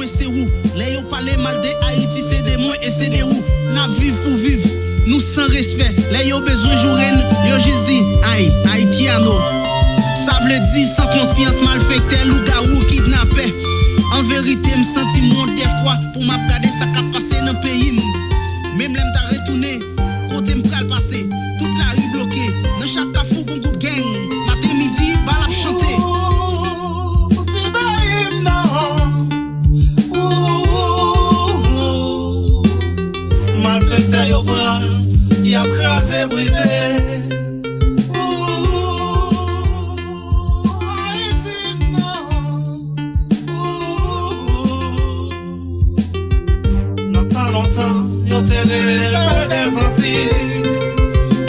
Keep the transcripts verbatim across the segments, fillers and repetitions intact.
Se ou. Lè yo pale mal de Ayiti, se de mwen e se de ou. N ap viv pou viv. Nou san respè. Lè yo bezwen joure n, yo jis di, ay, Haitiano. Sa vle di san konsyans, malfektè, lougawou, kidnapè. An verite, m santi m wont dèfwa pou m ap gade sa k ap pase nan peyi m. Menm lè m ta retounen kote m pral pase, tout lari bloke. Nan chak kafou gon gwoup gang. Maten, midi, bal ap chante. Ou ti bay m non. Ou, malfektè yo pran, y ap kraze, brize. Ou, Ayiti m non. Ou, nan tan lontan, yo te rele l Pèl dèzantiy.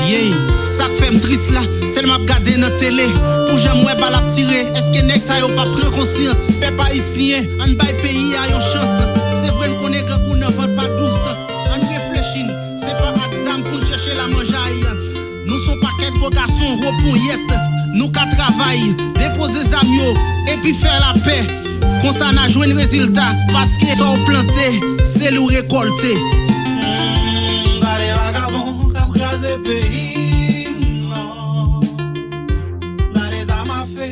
Yey, sa k fè m tris la, se lè m ap gade nan tele, pou jan m wè bal ap tire. Èske nèg sa yo p ap pran konsyans? Pèp ayisyen, ann bay peyi a yon chans. Se vre n konnen grangou nan vant pa dous. Ann reflechi n, se pa ak zam pou n chèche lamanjay. Nou s on pakèt gwo gason wo ponyèt. Nou ka travay, depoze zam yo, epi fè lapè. Konsa n a jwenn rezilta, paske sa w plante, se li w rekòlte. Hmm, gade vagabon k ap kraze peyi m nan. Gade zamafe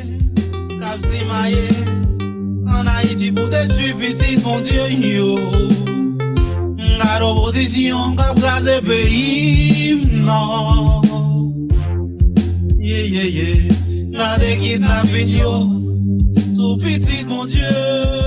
k ap simaye ann Ayiti pou detwi pitit Bondye yo. Gade opozisyon k ap kraze peyi m nan. Ye, ye, ye. Gade kidnapin yo sou pitit Bondye.